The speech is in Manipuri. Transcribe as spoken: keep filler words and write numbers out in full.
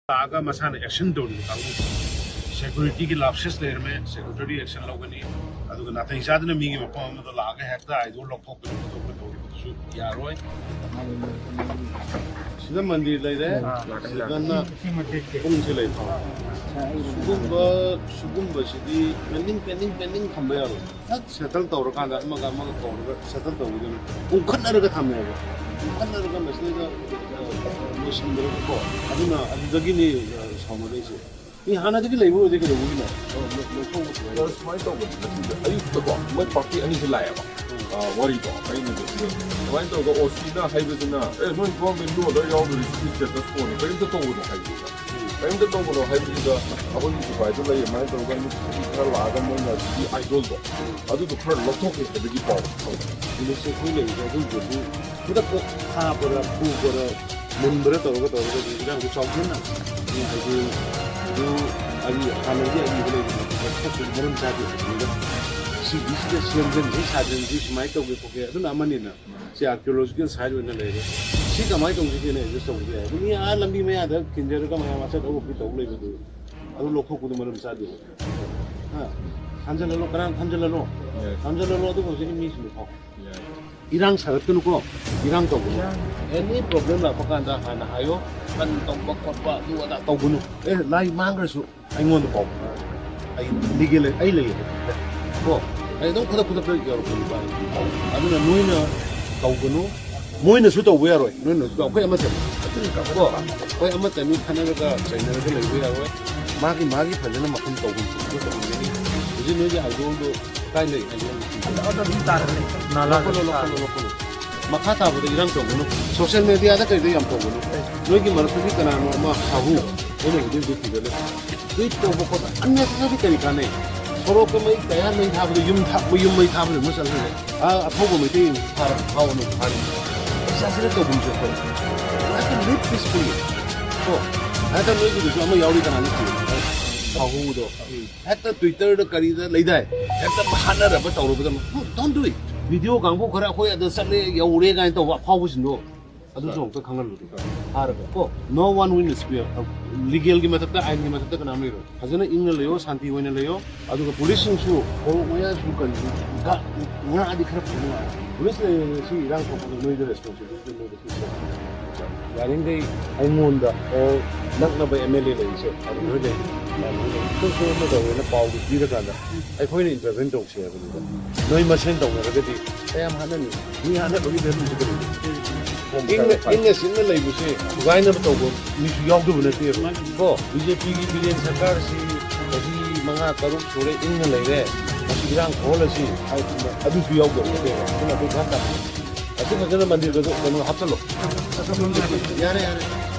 ꯂꯥꯛꯑꯒ ꯃꯁꯥꯅ ꯑꯦꯛꯁꯟ ꯇꯧꯔꯤꯕ ꯀꯥꯡꯕꯨ, ꯁꯦꯀ꯭ꯌꯨꯔꯤꯇꯤꯒꯤ ꯂꯥꯞꯁꯦꯁ ꯂꯩꯔꯝꯃꯦ, ꯁꯦꯀ꯭ꯌꯨꯔꯤꯇꯤ ꯑꯦꯛꯁꯟ ꯂꯧꯒꯅꯤ꯫ ꯑꯗꯨꯒ ꯅꯥꯇꯩ ꯆꯥꯗꯅ ꯃꯤꯒꯤ ꯃꯐꯝ ꯑꯃꯗ ꯂꯥꯛꯑꯒ ꯍꯦꯛꯇ ꯑꯥꯏꯗꯣꯜ ꯂꯧꯊꯣꯛꯇꯅ ꯈꯣꯠꯇꯣꯛꯇꯅ ꯇꯧꯔꯤꯕꯗꯨꯁꯨ ꯌꯥꯔꯣꯏ꯫ ꯁꯤꯗ ꯃꯟꯗꯤꯔ ꯂꯩꯔꯦ, ꯁꯤꯗꯅ ꯄꯨꯡꯁꯦ ꯂꯩꯕ꯫ ꯁꯤꯒꯨꯝꯕ, ꯁꯤꯒꯨꯝꯕꯁꯤꯗꯤ ꯄꯦꯟꯗꯤꯡ, ꯄꯦꯟꯗꯤꯡ, ꯄꯦꯟꯗꯤꯡ ꯊꯝꯕ ꯌꯥꯔꯣꯏ꯫ ꯍꯦꯛ ꯁꯦꯇꯜ ꯇꯧꯔꯀꯥꯟꯗ ꯑꯃꯒ ꯑꯃꯒ ꯀꯧꯔꯒ ꯁꯦꯇꯜ ꯇꯧꯕꯤꯗꯨꯅ ꯄꯨꯡꯈꯠꯅꯔꯒ ꯊꯝꯃꯦꯕ꯫ ꯄꯨꯡꯈꯠꯅꯔꯒ ꯃꯁꯤꯗꯩꯗ, ꯑ, ꯂꯣꯏꯁꯤꯟꯗ꯭ꯔꯒꯀꯣ, ꯑꯗꯨꯅ ꯑꯗꯨꯗꯒꯤꯅꯤ, ꯑ, ꯁꯥꯎꯅꯔꯛꯏꯁꯦ꯫ ꯃꯤ ꯍꯥꯟꯅꯗꯒꯤ ꯂꯩꯕ ꯑꯣꯏꯔꯗꯤ ꯀꯩꯗꯧꯕꯒꯤꯅꯣ? ꯑ, ꯂꯧ-, ꯂꯧꯊꯣꯛꯄꯁꯨ ꯌꯥꯏ꯫ ꯑꯗꯣ ꯁꯨꯃꯥꯏꯅ ꯇꯧꯕꯅꯤ, ꯉꯁꯤꯁꯦ ꯑꯌꯨꯛꯇꯀꯣ ꯃꯣꯏ ꯄꯥꯔꯇꯤ ꯑꯅꯤꯁꯦ ꯂꯥꯛꯑꯦꯕ꯫ ꯎꯝ꯫ ꯑ, ꯋꯥꯔꯤꯗꯣ ꯑꯩꯅ ꯑꯗꯨꯃꯥꯏꯅ ꯇꯧꯔꯒ ꯑꯣ ꯁꯤꯅ ꯍꯥꯏꯕꯗꯨꯅ, "ꯑꯦ, ꯅꯣꯏ ꯒꯣꯔꯃꯦꯟꯒꯤ ꯑꯣꯔꯗꯔ ꯌꯥꯎꯗ꯭ꯔꯗꯤ ꯁꯤꯒꯤ ꯁ꯭ꯇꯦꯇꯁ ꯀꯣꯅꯤ, ꯀꯔꯤꯝꯇ ꯇꯧꯒꯅꯨ" ꯍꯥꯏꯕꯗꯨꯗ꯫ ꯎꯝ꯫ ꯀꯔꯤꯝꯇ ꯇꯧꯒꯅꯣ ꯍꯥꯏꯕꯗꯨꯗ ꯑꯩꯈꯣꯏꯒꯤ ꯁꯤꯐꯥꯏꯗꯣ ꯂꯩ, ꯑꯗꯨꯃꯥꯏꯅ ꯇꯧꯔꯒ ꯅꯨꯄꯤ ꯈꯔ ꯂꯥꯛꯑꯒ ꯃꯣꯏꯅ ꯁꯤꯒꯤ ꯑꯥꯏꯗꯣꯜꯗꯣ ꯑꯗꯨꯗꯣ ꯈꯔ ꯂꯧꯊꯣꯛꯀꯦ ꯍꯥꯏꯕꯒꯤ ꯄꯥꯎ ꯐꯪꯉꯦ꯫ ꯍꯧꯖꯤꯛꯁꯦ ꯑꯩꯈꯣꯏ ꯂꯩꯔꯤꯁꯦ ꯑꯗꯨꯝꯕꯗꯤ ꯈꯨꯗꯛꯇ ꯊꯥꯕꯔ ꯐꯨꯕꯔ ꯃꯨꯟꯕꯔ ꯇꯧꯔꯒ ꯇꯧꯔꯒꯗꯤ ꯏꯔꯥꯡꯗꯣ ꯆꯥꯎꯊꯣꯛꯅ ꯍꯥꯏꯗꯤ ꯑꯗꯨ ꯑꯔꯤ-, ꯍꯥꯟꯅꯗꯤ ꯑꯔꯤꯕ ꯂꯩꯕꯗꯣ ꯈꯔ ꯃꯔꯝ ꯆꯥꯗꯦ ꯍꯥꯏꯕꯅꯤꯗ꯫ ꯁꯤꯒꯤꯁꯤꯗ ꯁꯦꯝꯖꯤꯟꯁꯤ ꯁꯥꯖꯤꯟꯁꯤ ꯁꯨꯃꯥꯏꯅ ꯇꯧꯒꯦ ꯈꯣꯠꯀꯦ ꯑꯗꯨꯅ ꯑꯃꯅꯤꯅ꯫ ꯁꯤ ꯑꯥꯔꯀꯤꯑꯣꯂꯣꯖꯤꯀꯦꯜ ꯁꯥꯏꯠ ꯑꯣꯏꯅ ꯂꯩꯔꯦ꯫ ꯁꯤ ꯀꯃꯥꯏꯅ ꯇꯧꯁꯤꯒꯦꯅ ꯑꯦꯗꯖꯁ ꯇꯧꯕꯗꯤ ꯌꯥꯏ꯫ ꯑꯗꯨ ꯃꯤ ꯑꯥ ꯂꯝꯕꯤ ꯃꯌꯥꯗ ꯈꯤꯟꯖꯔꯒ ꯃꯌꯥꯝ ꯑꯆꯠ ꯑꯋꯣꯛꯄꯤ ꯇꯧ ꯂꯩꯕꯗꯨ ꯑꯗꯨ ꯂꯧꯊꯣꯛꯄꯗꯨ ꯃꯔꯝ ꯆꯥꯗꯦ꯫ ꯍꯥ? ꯈꯟꯖꯜꯍꯜꯂꯣ, ꯀꯅꯥꯅ ꯈꯟꯖꯜꯍꯜꯂꯣ? ꯌꯥꯏ꯫ ꯈꯟꯖꯜꯍꯜꯂꯣ, ꯑꯗꯨ ꯍꯧꯖꯤꯛꯀꯤ ꯃꯤꯁꯤꯡꯗꯨ ꯐꯥꯎ꯫ ꯌꯥꯏ꯫ ꯏꯔꯥꯡ ꯁꯥꯒꯠꯀꯅꯨꯀꯣ, ꯏꯔꯥꯡ ꯇꯧꯒꯅꯨ꯫ ꯏꯔꯥꯡ ꯑꯦꯅꯤ ꯄ꯭ꯔꯣꯕ꯭ꯂꯦꯝ ꯂꯥꯛꯄ ꯀꯥꯟꯗ ꯍꯥꯟꯅ ꯍꯥꯏꯌꯣ, ꯕꯟ ꯇꯧꯕ ꯈꯣꯠꯄ ꯑꯗꯨ ꯑꯗꯥ ꯇꯧꯒꯅꯨ꯫ ꯑꯦ, ꯂꯥꯏ ꯃꯥꯡꯈ꯭ꯔꯁꯨ ꯑꯩꯉꯣꯟꯗ ꯄꯥꯎ꯫ ꯑꯩ ꯂꯤꯒꯦ ꯂꯩ, ꯑꯩ ꯂꯩꯌꯦ꯫ ꯀꯣ? ꯑꯩ ꯑꯗꯨꯝ ꯈꯨꯗꯛ ꯈꯨꯗꯛꯇ ꯌꯧꯔꯛꯄꯅꯤꯀꯣ꯫ ꯑꯗꯨꯅ ꯅꯣꯏꯅ ꯇꯧꯒꯅꯨ, ꯃꯣꯏꯅꯁꯨ ꯇꯧꯕ ꯌꯥꯔꯣꯏ, ꯅꯣꯏꯅꯁꯨ ꯇꯧ-, ꯑꯩꯈꯣꯏ ꯑꯃꯠꯇꯅꯤ꯫ ꯀꯣ? ꯑꯩꯈꯣꯏ ꯑꯃꯠꯇꯅꯤ, ꯈꯠꯅꯔꯒ ꯆꯩꯅꯔꯒ ꯂꯩꯕ ꯌꯥꯔꯣꯏ꯫ ꯃꯥꯒꯤ, ꯃꯥꯒꯤ ꯐꯖꯅ ꯃꯐꯝ ꯇꯧꯐꯝ ꯊꯣꯛꯄ ꯇꯧꯍꯟꯒꯅꯤ꯫ ꯍꯧꯖꯤꯛ ꯅꯣꯏꯒꯤ ꯑꯥꯏꯗꯣꯜꯗꯣ ꯀꯥꯏ ꯂꯩ? ꯑꯗ, ꯑꯗ ꯑꯗꯨꯝ ꯇꯥꯔꯒ ꯂꯩ꯫ ꯅꯥꯂꯥꯗ ꯂꯧꯈꯠꯂꯣ, ꯑꯗꯨꯝ ꯂꯧꯈꯠꯂꯣ, ꯇꯥꯔꯒ ꯂꯧꯈꯠꯂꯣ꯫ ꯃꯈꯥ ꯇꯥꯕꯗ ꯏꯔꯥꯡ ꯇꯧꯒꯅꯨ꯫ ꯁꯣꯁꯤꯌꯦꯜ ꯃꯦꯗꯤꯌꯥꯗ ꯀꯩꯗ ꯌꯥꯝ ꯇꯧꯒꯅꯨ꯫ ꯅꯣꯏꯒꯤ ꯃꯔꯛꯇꯒꯤ ꯀꯅꯥꯅꯣ ꯑꯃ ꯁꯥꯍꯨ, ꯑꯩꯅ ꯍꯧꯖꯤꯛ ꯍꯧꯖꯤꯛ ꯊꯤꯒꯠꯂꯦ꯫ ꯇ꯭ꯋꯤꯠ ꯇꯧꯕ ꯈꯣꯠꯄ unnecessary ꯀꯔꯤ ꯀꯥꯟꯅꯩ? ꯁꯣꯔꯣꯛꯇ ꯃꯩ ꯇꯌꯥꯔ ꯃꯩ ꯊꯥꯕꯗ ꯌꯨꯝ ꯊꯥ-, ꯌꯨꯝ ꯃꯩ ꯊꯥꯕꯗ ꯑꯃ ꯆꯠꯍꯜꯂꯦ꯫ ꯑꯥ, ꯑꯊꯧꯕ ꯃꯩꯇꯩ ꯊꯥꯔ-, ꯊꯥꯎꯅ ꯊꯥꯔꯤ꯫ ꯄꯩꯁꯥꯁꯤꯅ ꯇꯧꯐꯝꯁꯨ ꯑꯩꯈꯣꯏ꯫ We have to live peacefully꯫ ꯀꯣ? ꯍꯦꯛꯇ ꯅꯣꯏꯒꯤꯗꯨꯁꯨ ꯑꯃ ꯌꯥꯎꯔꯤ, ꯀꯅꯥꯅꯣ ꯊꯤꯔꯤ? ꯁꯥꯍꯨꯗꯣ꯫ ꯍꯦꯛꯇ ꯇ꯭ꯋꯤꯇꯔꯗ ꯀꯔꯤꯗ ꯂꯩꯗꯥꯏ? ꯍꯦꯛꯇ ꯍꯥꯠꯅꯔꯕ ꯇꯧꯔꯕꯗ, don't do it꯫ ꯚꯤꯗꯤꯑꯣ ꯀꯥꯡꯕꯨ ꯈꯔ ꯑꯩꯈꯣꯏ ꯑꯗ ꯆꯠꯂꯦ, ꯌꯧꯔꯦ ꯀꯥꯏꯅ ꯇꯧꯕ ꯑꯐꯥꯎꯕꯁꯤꯡꯗꯣ꯫ ꯑꯗꯨꯁꯨ ꯑꯃꯨꯛꯇ ꯈꯪꯍꯜꯂꯨꯗꯦ꯫ ꯐꯥꯔꯒ ꯀꯣ, no one win is fair, uh, ꯂꯤꯒꯦꯜꯒꯤ ꯃꯊꯛꯇ, ꯑꯥꯏꯟꯒꯤ ꯃꯊꯛꯇ ꯀꯅꯥꯝ ꯂꯩꯔꯣꯏ꯫ ꯐꯖꯅ ꯏꯪꯅ ꯂꯩꯌꯣ, ꯁꯥꯟꯇꯤ ꯑꯣꯏꯅ ꯂꯩꯌꯣ꯫ ꯑꯗꯨꯒ ꯄꯨꯂꯤꯁꯁꯤꯡꯁꯨ ꯁꯣꯔꯣꯛ ꯃꯌꯥꯁꯨ ꯀꯔꯤꯁꯨ ꯉꯥꯛ-, ꯉꯥꯛꯑꯗꯤ ꯈꯔ ꯐꯅꯤ꯫ ꯄꯨꯂꯤꯁ ꯂꯩꯔꯤꯉꯩꯗ ꯁꯤ ꯏꯔꯥꯡ ꯊꯣꯛꯄꯗ ꯅꯣꯏꯗ ꯔꯦꯁꯄꯣꯟꯁꯤꯕꯤꯂꯤꯇꯤ ꯅꯣꯏꯗ ꯄꯤꯕ꯫ ꯌꯥꯔꯤꯈꯩ ꯑꯩꯉꯣꯟꯗ ꯑꯣꯔ ꯅꯛꯅꯕ ꯑꯦꯝ ꯑꯦꯜ ꯑꯦ ꯂꯩꯔꯤꯁꯦ, ꯑꯗꯨ ꯅꯣꯏ ꯂꯩ, ꯑꯩꯈꯣꯏ ꯑꯃ ꯇꯧꯋꯦꯅ ꯄꯥꯎꯗꯨ ꯄꯤꯔꯀꯥꯟꯗ ꯑꯩꯈꯣꯏꯅ ꯏꯟꯇꯔꯚꯦꯟ ꯇꯧꯁꯦ ꯍꯥꯏꯕꯅꯤꯗ꯫ ꯅꯣꯏ ꯃꯁꯦꯟ ꯇꯧꯅꯔꯒꯗꯤ ꯀꯌꯥꯝ ꯍꯥꯠꯅꯅꯤ? ꯃꯤ ꯍꯥꯠꯅꯕꯒꯤ ꯚꯦꯂꯨꯁꯦ ꯀꯔꯤꯅꯣ? ꯏꯪꯅ, ꯏꯪꯅ ꯆꯤꯛꯅ ꯂꯩꯕꯁꯦ ꯊꯨꯒꯥꯏꯅꯕ ꯇꯧꯕ ꯃꯤꯁꯨ ꯌꯥꯎꯗꯕ ꯅꯠꯇꯦꯕ꯫ ꯀꯣ, ꯕꯤ ꯖꯦ ꯄꯤꯒꯤ ꯕꯤꯔꯦꯟ ꯁꯔꯀꯥꯔꯁꯤ ꯆꯍꯤ ꯃꯉꯥ ꯇꯔꯨꯛ ꯁꯨꯔꯦ ꯏꯪꯅ ꯂꯩꯔꯦ, ꯃꯁꯤ ꯏꯔꯥꯡ ꯊꯣꯛꯍꯜꯂꯁꯤ ꯍꯥꯏꯕ ꯑꯗꯨꯁꯨ ꯌꯥꯎꯗꯕ ꯅꯠꯇꯦꯕ꯫ ꯑꯗꯨꯅ ꯑꯩꯈꯣꯏ ꯚꯥꯞ ꯇꯥꯕꯤꯌꯨ꯫ ꯑꯁꯤ ꯐꯖꯅ ꯃꯟꯗꯤꯔꯒꯁꯨ ꯀꯩꯅꯣ ꯍꯥꯞꯆꯜꯂꯣ꯫ ꯌꯥꯔꯦ, ꯌꯥꯔꯦ꯫